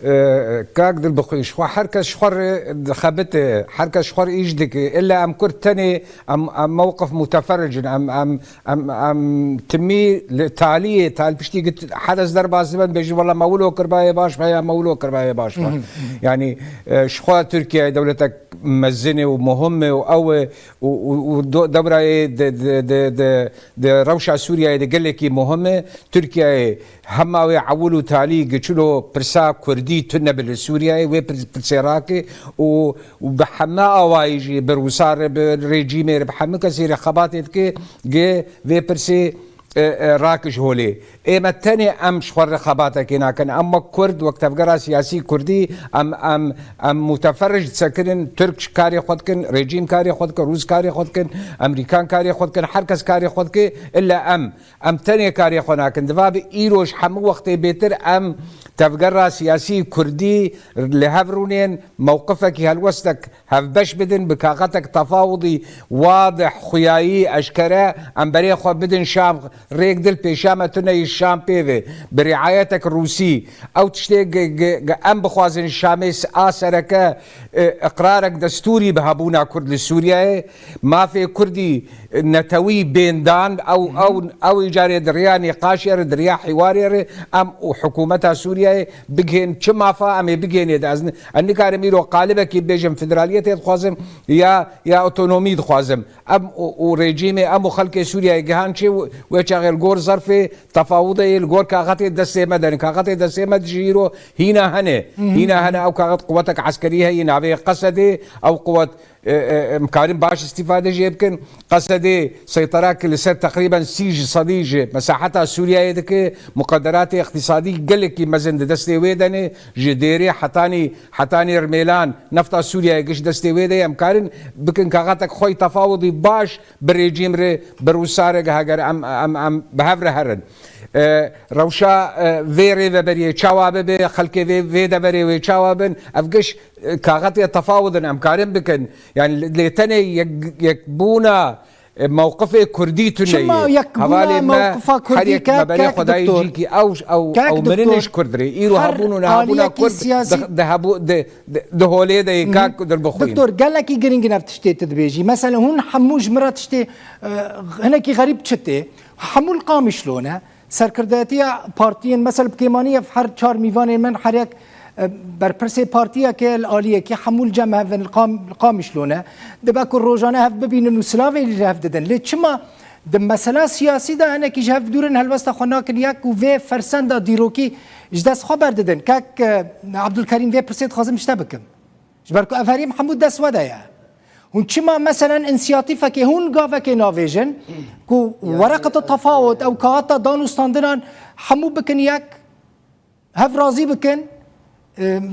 e, kak Dilbixwîn, ji xwe her kes ji xwe re dixebite, her kes ji xwe re îş dike. Îlla em Kurd tenê, em, em mewqif muteferric in, em, em, em, em timî li taliyê, tal piştî git, her ez derbas dibin, bêjin, "Wela me wilo kir, bayê baş be, ya me wilo kir, bayê baş be." Hı hı, hı hı. Yanî, e, ji xwe Tirkiye dewletek mezin e û muhim e û ew e û, û, û do-, dewrayê di, di, di, di, di rewşa Sûriyeyê de gelekî muhim e. Tirkiyeyê hema wê ewil û talî giçilo pirsa Kurdî tune bi li Sûriyeyê, wê pir-, pirsê rake û, û bi heme awayî jî bi Rûsa re, bi rejîmê re, bi hemû kesê re xebatê dike, gi vê pirsê, e, e, rake ji holê. Ê me tenê em ji xwe re xebatekê nakin. Em wek Kurd, wek tevgera siyasî Kurdî, em, em, em muteferric disekirin, Tirk karê xwe dikin, rejîm karê xwe dikin, Rûs karê xwe dikin, Emerîkan karê xwe dikin, her kes karê xwe dike, illa em. Em tenê karê xwe nakin. Diva bi îro ji hemû wextê bêtir em tevgera siyasî Kurdî li hev rûnên, mewqifekî helwestek hevbeş bidin, bi kaxetek tefawudî wadih, xuyayî, eşkere, em berê xwe bidin Şam, rêk dil pêşa me tune yî Şam pê ve, bi riayetek Rûsî. Ew tiştê ge-, ge-, ge-, em bixwazin Şamê s-, a sereke, e, iqrarek destûrî bi hebûna Kurd li Sûriyeyê, mafê Kurdî, netewî bên dan, ew, ew, ew îcarê di riya nîqaşê re, di riya hiwarê re, em û hikûmeta Sûriyeyê bigihên çi mafa em ê bigihênê de. Ez ni-, ez nikarim îro qalibekî bibêjim federaliyetê dixwazim ya, ya otonomî dixwazim. Em û, û rejîmê, em û xelkê Sûriyeyê gihan çi, wê çaxê li gor zerfê tefawudê, li gor kaxetê destê me de ne. Kaxetê destê me de jî îro hîna hene. Hîna hene, ew kaxet quwetek eskerî heye, navê Qesedê, ew quwet e, e, em karin baş îstîfade jê bikin. Qesedê seytera ki li ser teqrîben sî ji sedî ji mesaheta Sûriyeyê dike, muqederatê îqtîsadî gelekî mezin di destê wê de ne, ji Dêrê hetanî, hetanî Rmêlan, nefta Sûriyeyê giş destê wê de ye. Em karin bikin kaxetek xwe yî tefawudî baş bi rejîm re, bi Rûsa re, heger em, em, em bi hev re herin. E, rewşa, e, vê rêveberiyê çawa bibe, xelkê vê, vê deverê wê çawa bin, ev giş kaxetê tefawud in, em karin bikin. Yani lê tenê yek, yekbûna, e, mewqifê Kurdî tune ye. Çima yekbûna Hevalê me mewqifa Kurdî her yek kek, me berê kek xwedayê doktor? Cîkî ew, ew, Kek ew doktor. Mirin ji Kurd re. Îro Her hebûn û nehabûna aliyekî Kurd siyasî di, di hebû-, di, di, di holê de ye, kak Dirbixwîn. Doktor, gelekî girîng in ev tiştê tu dibêjî. Mesela hûn hemû ji min re tiştê, e, hinekî xerîb çi tê? Hemû li Qamişlo ne. Serkirdayetiya partiyên, mesela bi kêmanî ev her çar mîvanên min her yek, e, berpirsê partiyeke li aliyekî hemû li cem hev in, li Qam-, li Qamişlo ne. Dibe ku rojane hev bibînin û silavê li hev didin. Lê çima di mesela siyasî de hinekî ji hev dûr in, helwesta xwe nakin yek û vê fersenda dîrokî ji dest xwe berdidin? Kek, e, Abdulkerîm, vê pirsê dixwazim ji te bikim. Ji ber ku ev herêm hemû dest we de ye. Hûn çima meselen însiyatîfekê hûn gavekê navêjin ku wereqeta tefawut ew kaxeta dan û standinan hemû bikin yek, hev razî bikin, em,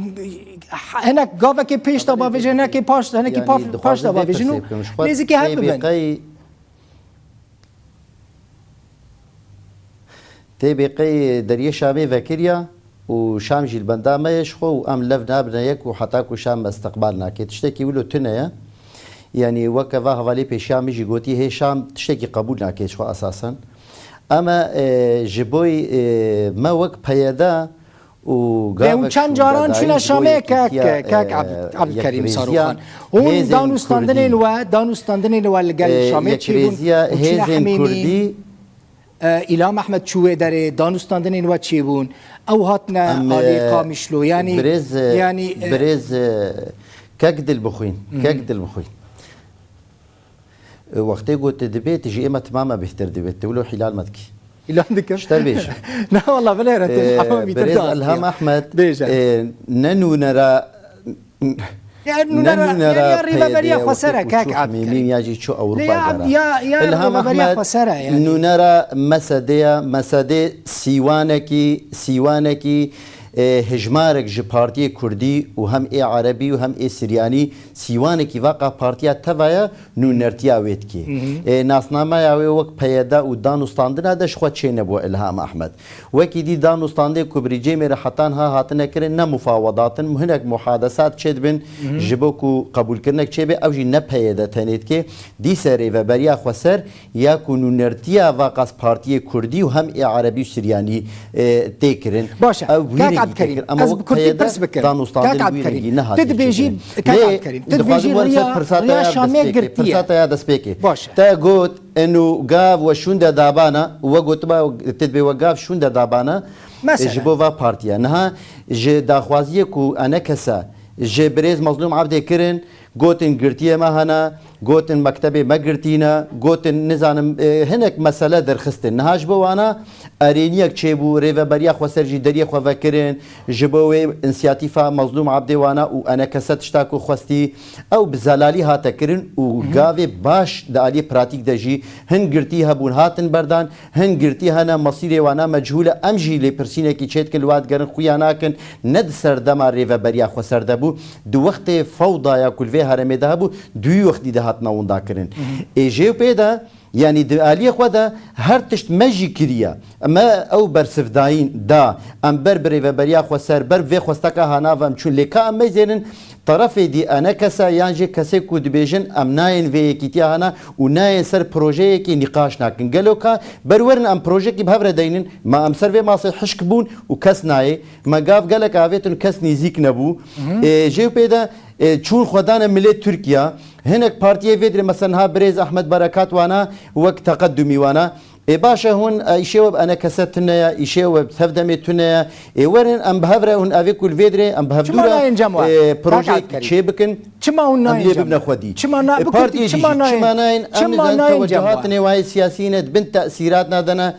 hinek gavekê pêş de bavêjin, hinekê paş, hinekî pa-, paş de bavêjin û nêzîkî hev bibin. Tê bê qey deriyê Şamê vekiriya û Şam jî li benda me ye ji xwe û em lev nabine yek û heta ku Şam me istiqbal nake. Tiştekî wilo tune ye. Yanî weke va hevalê pêşiya min jî gotî, hê Şam tiştekî qebûl nake ji xwe esasen. Ema, e, ji boy, e, me wek peyeda û Lê hûn gavek çend caran şûnde çûne dayî ji bo Şamê, kek, yekîtiya, kek e, Abd-, Abdulkerîm Sarûxan? Hûn dan û standinên we, dan û standinên we li gel e, Şamê çêbûn? Hûn çûne Hemêmî? E, Îlham Ehmed çû wê derê, dan û standinên we çêbûn. Ew hatine Em, alî e, Qamişlo. Yanî, birêz, e, yanî, e, birêz, e, kek Dilbixwîn, kek Dilbixwîn. E, wextê ku tu dibê, tu ji ê me timame bêhtir dibê. Tu wilo hîlal me dikî. Îlan dikim. Ji te bêjim. Na, walla, bilêre, tu E, hema bîtir Birêz da. Elham Ehmed, Bêje. e, ne nûnera, Ya, ne nûnera, nûnera ya, ya rêveberiya P Y D xwe wekî sere, ku kek çû Abdulkerîm. Hemêmîn ya jî çû Ewropa Lê ya, gera. ya, ya Elham rêveberiya Ehmed, xwe sere, yani. Nûnera mesedê ya, mesedê sîwanekî, sîwanekî, e, hejmarek ji partiyê Kurdî û hem ê Erebî û hem ê Siryanî sîwanekî vaqa partiya teva ye, nûnertiya wê dikê. E, nasnameya wê wek P Y D û dan û standina de ji xwe çênebû Ilham Ahmed. Wekî dî dan û standê ku bi rêcêmê re heta niha hatine kirin ne mufawedat in, hinek muhadesat çêdibin ji bo ku qebûlkirinek çêbe, ew jî ne P Y D tenê dikê. Dîse rêveberiya xweser ya ku nûnertiya vaqas partiyê Kurdî û hem ê Erebî û Siryanî, e, tê kirin. Baş e. Ew wî Kak rengî tê Abdulkerîm, kirin. Ama ez wek bi Kurdî P Y D pirs bikim. Dan û standin Kak wî Abdulkerîm, rengî tu nehatî dibêjî, çêkirin. Kak Lê Abdulkerîm, tu dixwazim dibêjî wer ser riya, pirsata riya ya Şamê destpêkê, girtiye. Pirsata ya destpêkê. Baş e. Te got, eno gav we şûnde dabana, we gotiba, te dibê we gav şûnde dabana, Mesela. ji bo va partiya. Niha ji daxwaziyê ku enekese ji birêz Mazlûm Abdê kirin, gotin girtiyê me hene, gotin mektebê me girtî ne, gotin nizanim, e, hinek mesele derxistin. Niha ji bo wana erêniyek çêbû, rêveberiya xweser jî deriyê xwe vekirin, ji bo wê însiyatîfa Mazlûm Abdê wana û enekese tişta ku xwestî, ew bi zelalî hate kirin û gavê baş di aliyê pratîk de jî hin girtî hebûn hatin berdan, hin girtî hene, mesîrê wana mechûl e. Em jî lêpirsînekî çêdikin, li wa digerin xuya nakin, ne di serdema rêveberiya xweser de bû, di wextê fewda ya ku li vê herêmê de hebû, di wî wextî de hatine winda kirin. Ê jê û pê de, yanî di aliyê xwe de her tişt me jî kiriye. Me ew bersivdayîn da, em ber bi rêveberiya xweser, ber bi vê xwesteka hanav em çûn. Lê ka em meyzênin terefê dî, enekese yan jî kesê ku dibêjin em nayên vê yekîtiya hana û nayên ser projeyekê nîqaş nakin. Gelo ka ber werin em projekî bi hev re deynin, ma em ser vê masê hişk bûn û kes nayê. Me gav gelek avêtin, kes nîzîk nebû. Ê, jê û pê de E, çûn xwe dane milê Tirkiye. Hinek partiyê vê dirê, mesela niha birêz Ehmed Berekat wana wek teqedumî wana. Ê baş e, hûn, e, îşê we bi enekese tune ye, îşê we bi tevdemê tune ye. Ê werin em bi hev re hûn evê ku li vê dirê em bi hevdû re, e, projeyek çê bikin. Çima hûn nayên cem? Em lê bibine xwedî. Çima na-, e, partiyê jî çima nayên? Çima nayên? Em nizan tewecuhatine wayê siyasî ne, di bin tesîrat nadene.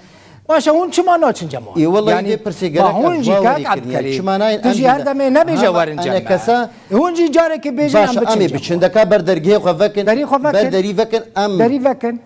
Baş e, hûn çima naçin cem wan? Ê, wellahî vê pirsê gerek ez bawerê kirine. Çima nayên? Tu jî her demê nebêje werin cem me. Hûn jî carekê bêjin em biçin cem wan. Deka ber dergehê xwe vekin. Derî xwe vekin. Ber derî vekin em. Derî vekin.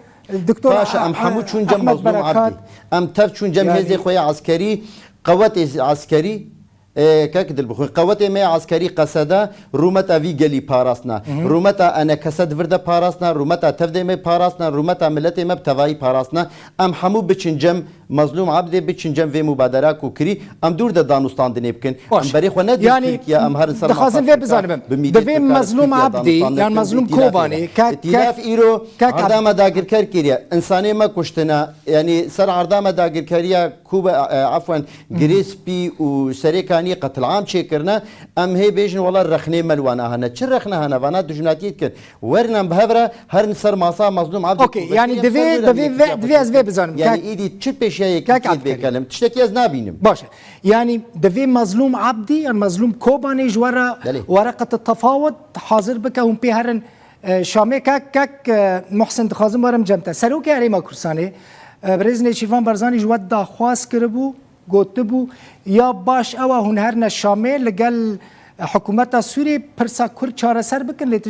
Doktor Baş e, em hemû çûn cem Mezlûm Abdî. Em tev çûn cem hêzê xwe ya eskerî, qewetê eskerî, e, kek dil bixwin. Qewetê me ya eskerî qesede rûmeta vî gelî parastina. Rûmeta enekese di vir de parastina, rûmeta tevdê me parastina, rûmeta miletê me bi tevayî parastina. Em hemû biçin cem Mezlûm Abdê, biçin cem vê mubadera ku kirî, em dûr de danûstandinê bikin. Em berê xwe nedin Tirkiye, em herin ser masa Tirka, bi mîtî Tirka li Tirkiye danûstandin bikin. Îtîlafê îro erdama dagirker kiriye. Însanê me kuştine, yanî ser erdama dagirkeriya Kuba, e, efwen, Girê Spî û Serê Kaniyê qetilam çêkirine. Em hê bêjin, wela rexnê me li wana hene. Çi rexne hene? Vana dijminatiyê dikin. Werin em bi hev re herin ser masa Mezlûm Abdê. Okey, yanî divê, divê, divê ez vê bizanim. Yanî îdî çi pêşiyayekî tê bêkelim? Tiştekî ez nabînim. Baş e. Yanî divê Mezlûm Abdî yan Mezlûm Kobanê ji we re, we re qete tefawet hazir bike, hûn pê herin, e, Şamê. Kek, kek, e, Muhsin, dixwazim werim cem te. Serokê Herêma Kurdistanê, e, Birêz Nêçîrvan Barzanî ji we daxwaz kiribû, gotibû, ya baş ew e hûn herine Şamê, li gel hikûmeta Sûriyê pirsa Kurd çareser bikin, lê tu,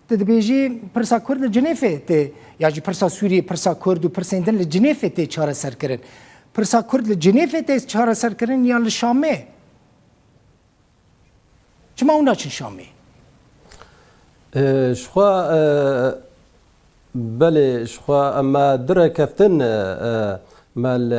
tu dibêjî pirsa Kurd li Cinêfê tê, ya jî pirsa Sûriyê, pirsa Kurd û pirsên din li Cinêfê tê çareserkirin. Pirsa Kurd li Cinêfê tê çareserkirin yan li Şamê? Çima hûn naçin Şamê? E, ji xwe, e, Belê, ji xwe em me du rêkeftin, e, e, me li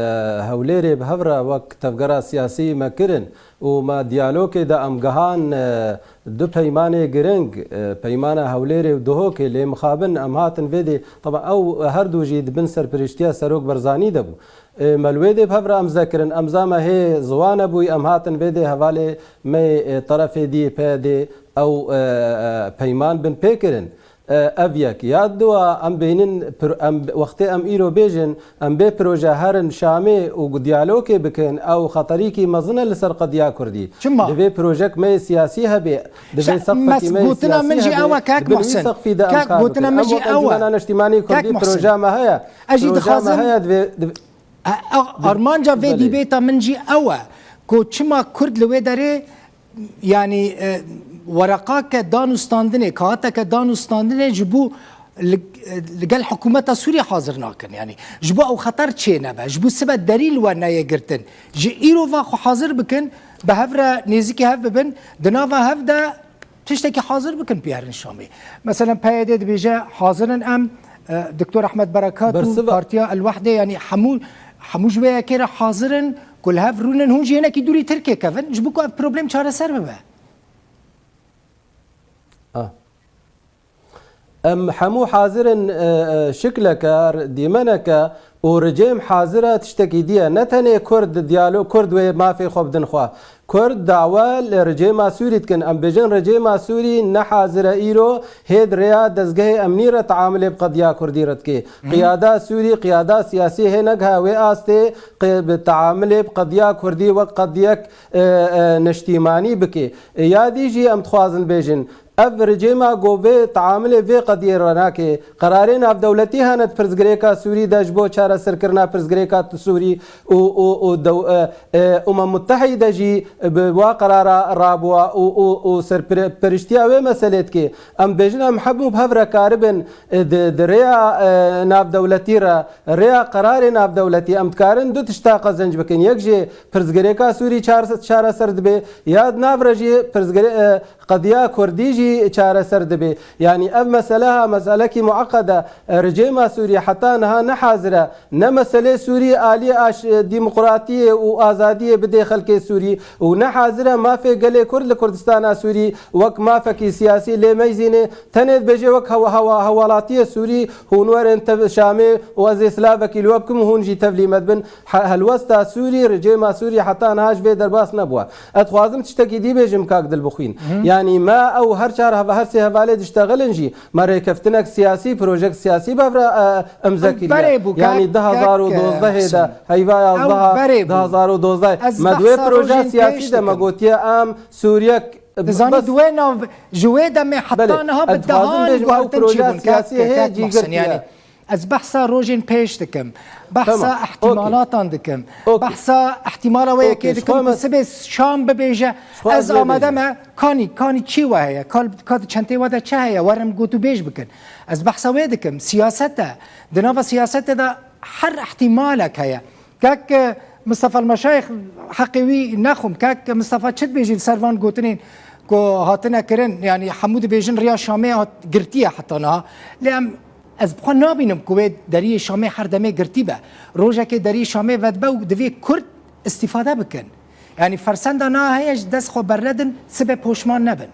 Hewlêrê bi hev re wek tevgera siyasî me kirin û me diyalogê de em gihan, e, du peymanê giring, e, peymana Hewlêrê û Duhokê, lê mixabin em hatin vê dê, teba ew her du jî di bin serpiriştiya Serok Barzanî de bû. E, me li wê dê bi hev re em zekirin, em zame hê ziwane bûyî, em hatin vê dê hevalê me yê, e, terefê dî, P Y D'ê, ew, e, e, peyman bin pê kirin. E, ev yek. Ya dua, em bênin pir-, em, wextê em îro bêjin, em bê proje herin Şamê û diyalogê bikin, ew xeterîkî mezin e li ser qediya Kurdî. Çima? Divê projek me yê siyasî hebe, divê seqfekî me yê siyasî hebe. Gotina min jî ew e, kek Muhsin. Di bin wî seqfî de em kar bikin. Gotina min jî ew e. Ew Encûmena Niştîmanî Kurdî proje me heye. Ez jî dixwazim. Proje me heye, divê, divê, e, e, armanca vê dîbêta min jî ew e ku çima Kurd li wê derê Yanî, e, wereqake danûstandinê, kaxeteke danûstandinê ji bo li, e, li gel hikûmeta Sûriyê hazir nakin. Yanî, ji bo ew xeter çê nebe, ji bo sibe derî li we neyê girtin. Ji îro ve xwe hazir bikin, bi hev re nêzîkî hev bibin, di nava hev de tiştekî hazir bikin pê herin Şamê. Mesela P Y D dibêje, hazir in em, e, Doktor Ehmed Berekat û Partiya El Wehdê, yanî hemû, hemû ji wê yekê re hazir in. Ku li hev rûnin, hûn jî hinekî dûrî Tirkiyê kevin, ji bo ku ev problem çareser bibe. Ah. Em hemû hazir in, e, e, şikleke, dîmeneke û ricêm hazir e, tiştekî dî ye. Ne tenê Kurd diyalog, Kurd wê mafê xwe bidin xwe. Kurd dawa li ricêma Sûrî dikin. Em bêjin ricêma Sûrî ne hazir e îro hê di rêya dezgehê emnî re teamilê bi qediya Kurdî re dike. Qiyada Sûrî, qiyada siyasî hê negiha wê astê qe-, bi teamilê bi qediya Kurdî wek qediyek, e, e, niştîmanî bike. E, ya dî jî em dixwazin bêjin, ev ricêma ku vê teamilê vê qediyê re nake. Qerarê navdewletî hene di pirsgirêka Sûrî de ji bo çareserkirina pirsgirêka Sûrî û, û, û dew-, e, e, Umem Mutehîde jî bi wa qerara rabûwa û, û, û serpire-, periştiya wê meselê dike. Em bêjin em hemû bi hev re karibin, e, di, di rêya, e, navdewletî re, rêya qerarê navdewletî em dikarin du tişta qezenc bikin. Yek jî pirsgirêka Sûrî çar-, çareser dibe, ya di nav re jî pirsgirê-, e, qediya Kurdî jî çareser dibe. Yanî ev mesele ha meselekî mueqed e. Ricêma Sûrî heta niha ne hazir e. Ne meselê Sûrî aliyê aş-, demokratiyê û azadiyê bidê xelkê Sûrî û ne hazir e mafê gelê Kurd li Kurdistana Sûrî wek mafekî siyasî lê meyzîne. Tenê dibêje wek hewa-, hewa-, hewalatiyê Sûrî hûn werin tev-, Şamê û ez ê silavekî li we bikim û hûn jî tevlî me dibin. He-, helwesta Sûrî, ricêma Sûrî heta niha ji vê derbas nebûye. Ez dixwazim tiştekî dî bêjim kak Dilbixwîn. Hı. Yani Yanî me ew her çar heva, her sê hevalê diştexilin jî, me rêkeftinek siyasî, projek siyasî bi hev re, e, imze kiriye. Berê bû, yanî kak, du hazar û dozdehê kak, de, heyva yazdeha, du hazar û dozdeh. Me di wê proje siyasî de me gotiye em Sûriyek, dizanî, bes di wê nav, ji wê demê heta niha bi dehan guhertin çêbûn, kak, kak Muhsin, yanî. Ez behsa rojên pêş dikim. Behsa ihtimalatan dikim. Behsa ihtimala wê yekê dikim ku sibê Şam bibêje, ez amade me, kanî, kanî çi we heye? Ka, ka di çentê we de çi heye? Werin gotûbêj bikin. Ez behsa wê dikim. Siyaset e. Di nava siyasetê de her ihtimalek heye. Kak, e, Mistefa Meşayix, heqê wî nexwim. Kak Mistefa, çi dibêjî li ser van gotinên ku hatine kirin? Yanî hemû dibêjin riya Şamê hat, girtiye heta niha. Lê em Ez bi xwe nabînim ku wê deriyê Şamê her demê girtî be. Rojekê deriyê Şamê vedibe û divê Kurd îstîfade bikin. Yanî fersenda niha heye, ji dest xwe bernedin, sibê poşman nebin.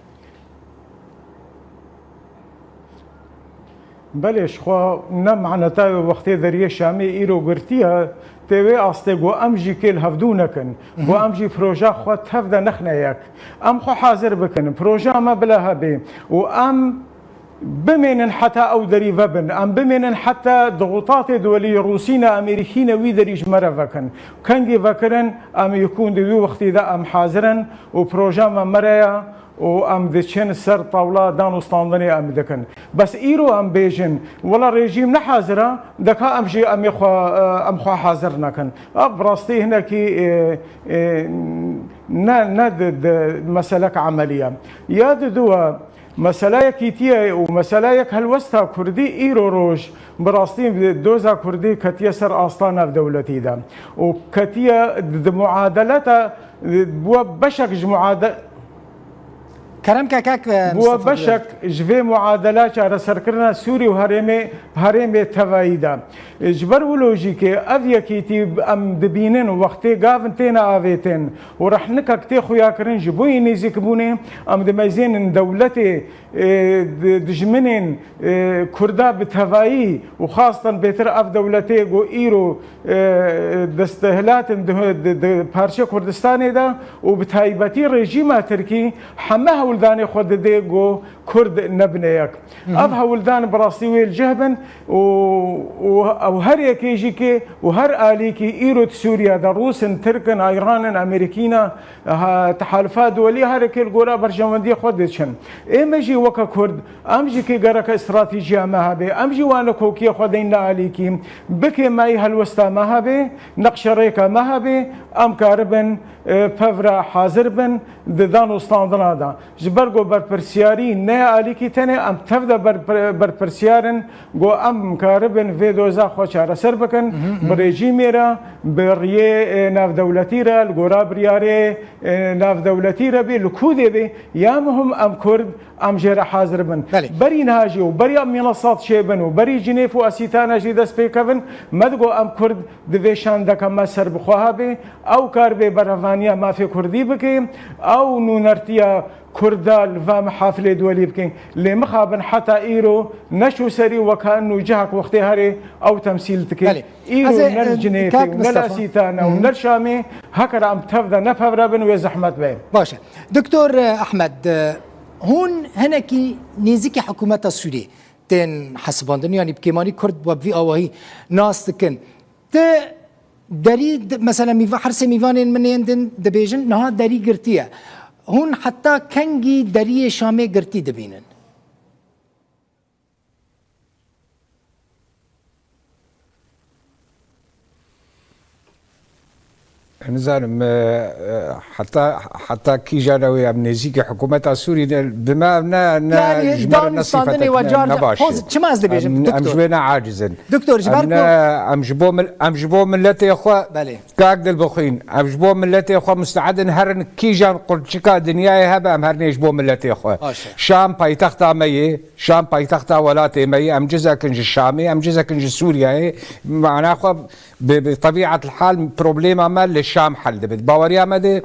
Belê, ji xwe ne maneta wê wextê deriyê Şamê îro girtî ye, tê wê astê ku em jî kêl hevdû nekin, ku em jî proja xwe tev de nexne yek. Em xwe hazir bikin, proja me bila hebe û em bimênin heta ew derî vebin. Em bimênin heta dixutatê duwelî Rûsî ne, Amerîkî ne, wî derî ji me re vekin. Kengî vekirin, em yekûn di wî wextî de em hazir in û proja me me re ye û em diçin ser tawla dan û standinê em dikin. Bes îro em bêjin, wela rejîm ne hazir e, deka em jî em ê xwe, em xwe hazir nekin. Ev bi rastî hinekî, e, e, ne, ne di, di meselek emelî ye. Ya diduwe, Mesela yekîtiyê û mesela yek helwesta Kurdî îro roj bi rastî doza Kurdî ketiye ser asta navdewletî de û ketiye di, di muadeleta, e, bû beşek ji muade-, Kerem ke kek, e, bû Mistefa beşek Bey. Ji vê muadela çareserkirina Sûrî û herêmê, herêmê tevayî de. Ji ber wilo jî ke ev yekîtî em dibînin wextê gavin têne avêtin û rehnikek tê xuyakirin ji bo yî nêzîkbûnê, em dimeyzênin dewletê, e, di-, dijminên, e, Kurda bi tevayî û xastan bêtir ev dewletê ku îro, e, desthilat in di, di, di parçê Kurdistanê de û bi taybetî rejîma Tirkî heme hewldanê xwe didê ku Kurd nebine yek. Ev hewldan bi rastî wê li cih bin û, û ew her yekê jî kê û her alîkî îro di Sûriye de Rûs in, Tirk in, Îran in, Amerîkî ne, ha, tehalufa duwelî her yekê li gora berjewendiyê xwe diçin. Ê me jî weke Kurd, em jî kê gereke stratejiya me hebe, em jî wane kokiyê xwe deyn li alîkî, bikê me yî helwesta me hebe, neqşerêka me hebe, em karibin, e, pevra hazir bin di dan û standina de. Ji ber ku berpirsiyarî ne ya alîkî tenê, em tev de ber-, berpirsiyar in, ku em karibin vê doza xwe çareser bikin, bi rejîmê re, bi riyê, e, navdewletî re, li gora biryarê, e, navdewletî re bê, li kûdê bê, ya muhim em Kurd, em jê re hazir bin. Belê. Berî niha jî û berî em mînasat çêbin û berî Cinêv û Asîtana jî dest pê kevin, me digo em Kurd divê şandeke me serbixwe hebe, ew kar bê berevaniya mafê Kurdî bike, ew nûnertiya Kurda li va mihafilê duwelî bikin. Lê mixabin heta îro neçû serî weka nû cihek wextê herê ew temsîl dike. Belê. Îro ne li Cinêfê û ne li Asîtana û ne li Şamê heke re em tev de ne pevre bin wê zehmet be. Baş e. Doktor, e, Ehmed, e, hûn hinekî nêzîkî hikûmeta Sûriyê tên hesibandin, yanî bi kêmanî Kurd we bi vî awahî nas dikin. Ti derî, di-, mesela mîva-, her sê mîvanên min yên din dibêjin, niha derî girtiye. Hûn heta kengî deriyê Şamê girtî dibînin? Nizanim, e, e, heta, heta kîjan ew ê em nêzîkî hikûmeta Sûrî ne, bi me ev ne, ne, yanî ji me re ne sîfetek, ne, ne baş e. Çima ez dibêjim, em, em ji wê ne aciz in. Doktor, ji ber ku em ji bo mil-, em ji bo miletê xwe, belê, kak Dilbixwîn, em ji bo miletê xwe musteed in herin kîjan qulçika dinyayê hebe, em herinê ji bo miletê xwe. Baş e. Şam paytexta me yê, Şam paytexta welatê me ye, em cizek in ji Şamê, em cizek in ji Sûriyeyê. Mana xwe bi, bi tebîetil hal problema me li Şam hel dibe. Baweriya me de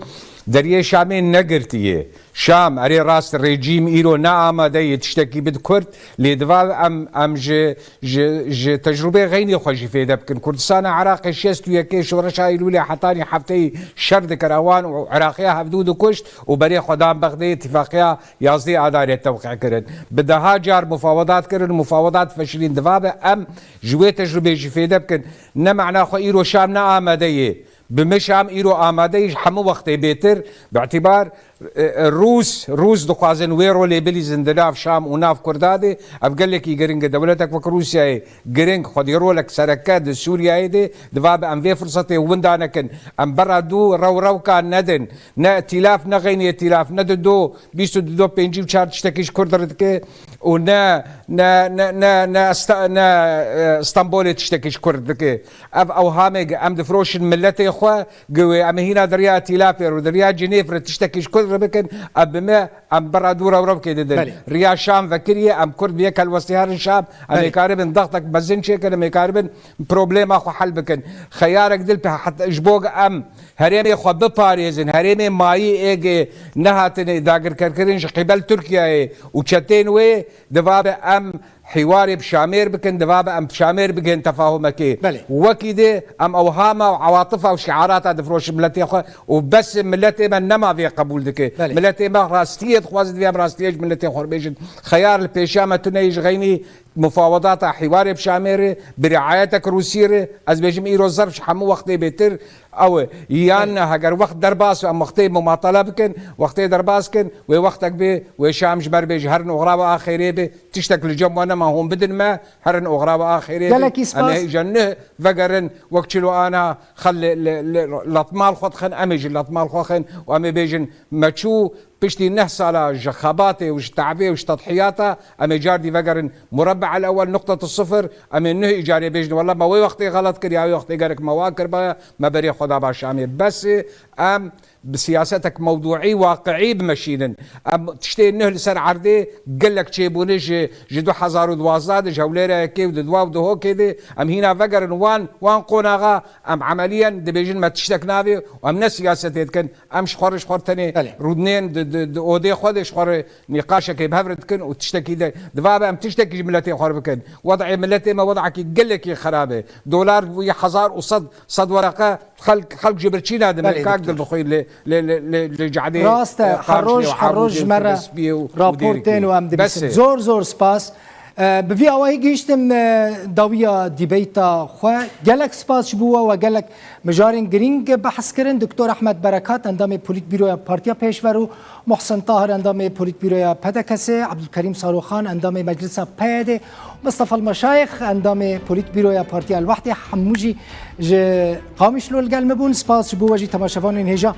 Deriyê Şamê negirtiye. Şam, erê rast, rejîm îro ne amade ye tiştekî bid Kurd, lê diva em, em ji, ji, ji tecrûbê xeynî xwe jî fêde bikin. Kurdistana Iraqê şêst û yekê şoreşa Eylûlê hetanî hefteyî şer dikir ewan û Iraqiya hevdû dikuşt û berê xwe dan Bexdê, îtîfaqiya yazdê Adarê tewqî kirin. Bi deha car mufawedat kirin, mufawedat feşilîn. Diva be em ji wê tecrûbê jî fêde bikin. Ne mena xwe îro Şam ne amade ye. Bi me Şam îro amade ye, ji hemû wextê bêtir, bi îtîbar, e, e, Rûs, Rûs dixwazin wê rolê bilîzin di nav Şam û nav Kurda de. Ev gelekî giring e. Dewletek wek Rûsyayê giring, xwedî rolek sereke di Sûriyeyê de. Diva bi em vê firsetê winda nekin. Em berra dû rew rewka nedin. Ne îtîlaf, ne xeynî îtîlaf, ne di do bîst û di do pêncî û çar tiştekî ji Kurd re dike û ne, ne, ne, ne, ne, Esta-, ne, e, Stenbolê tiştekî ji Kurd dike. Ev ewhamê em difiroşin miletê xwe, gi wê em ê hîna di riya îtîlafê re, di riya Cinêv re tiştekî ji Kurd re bikin, ev bi me, em berra dû rewrewkê didin. Belê. Riya Şam vekiriye, em Kurd bi yek helwestî herin Şam, em Belê. ê karibin dextek mezin çêkin, em ê karibin problema xwe hel bikin. Xeyarek dil pe-, heta ji bo em herêmê xwe biparêzin, herêmê mayî êgê nehatine dagirkerkirin ji qîbel Tirkiyeyê û çetên wê, diva be em hîwarê bi Şamêr bikin, diva be em bi Şamêr bigihên tefahumekê. Belê. Wekî dê em ewhama û ewatifa û şiarata difiroşin miletê xwe û bes miletê me nema vê qebûl dike. Belê. Miletê me rastiyê dixwaze, divê em rastiyê ji miletê xwe re bêjin. Xeyar li pêşiya me tune ye ji xeynî mufawedata hîwarê bi Şamêr re, bi riayetek Rûsî re, ez bêjim îro zerf ji hemû wextê bêtir ew e. Yan Belê. heger wext derbas em wextê mumatele bikin, wextê derbas kin, wê wextek bê, wê Şam ji me re bêje herin oxira we axêrê bê, tiştek li cem we nema, hûn bidin me, herin oxira we axêrê bê. Gelekî Em spas. ê hêja neh vegerin, wek çilo ana xel li, li, li, letmal xwe dixin, em ê jî letmal xwe xin û em ê bêjin me çû. Piştî neh sala ji xebatê û ji te'bê û ji tedhiyata, em ê cardî vegerin murabbe el ewel, nuqtete sifir, em ê nuh îcarê bêjin, wela me wê wextê xelet kir, ya wê wextê gerek me wa kiribaya, me berê xwe daba Şamê. Bes e, em bi siyasetek mewduî, waqiî bimeşînin. Em tiştê nuh li ser erdê gelek çêbûne ji, ji du hezar û duwazdeh de, ji Hewlêra yekê û di dwa û di hokê de, em hîna vegerin wan, wan qonaxa, em emeliyen dibêjin me tiştek navê û em ne siyasetê dikin. Em ji xwe re, ji xwe re tenê Belê. rûdinên di, di, di odê xwe de ji xwe re nîqaşekê bi hev re dikin û tiştekî de diva be em tiştekî ji miletê xwe re bikin. Wed'ê miletê me wed'ekî gelekî xerab e. Dolar bûye hezar û sed, sed wereqe, xelk, xelk ji birçîna dime. Belê, Kak doktor. Dil bixwî li, li, li, li, li cadê, Rast e, e, her roj, Qarşiyê û her roj Ebûdê ji me re Tirbespiyê û, û rapor Dêrikê. tên û em Bes dibîsin. e. Zor, zor spas. E, bi vî awayî gihîştim, e, dawiya dîbeyta xwe. Gelek spas ji bo we, we gelek mijarên girîng behs kirin. Doktor Ehmed Berekat, endamê Polîtbîroya Partiya Pêşver û Muhsin Tahir, endamê Polîtbîroya P D K S, Ebdulkerîm Saroxan, endamê Meclisa P Y D, Mistefa Meşayix, endamê Polîtbîroya Partiya El Wehdê, hemû jî ji Qamişlo li gel me bûn. Spas ji bo we jî temaşevanên hêja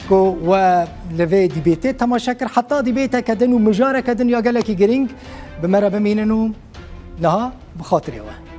ku we li vê dîbêtê temaşe kir. Heta dîbêteke din û mijareke din ya gelekî girîng, bi me re bimînin û niha bi xatirê we.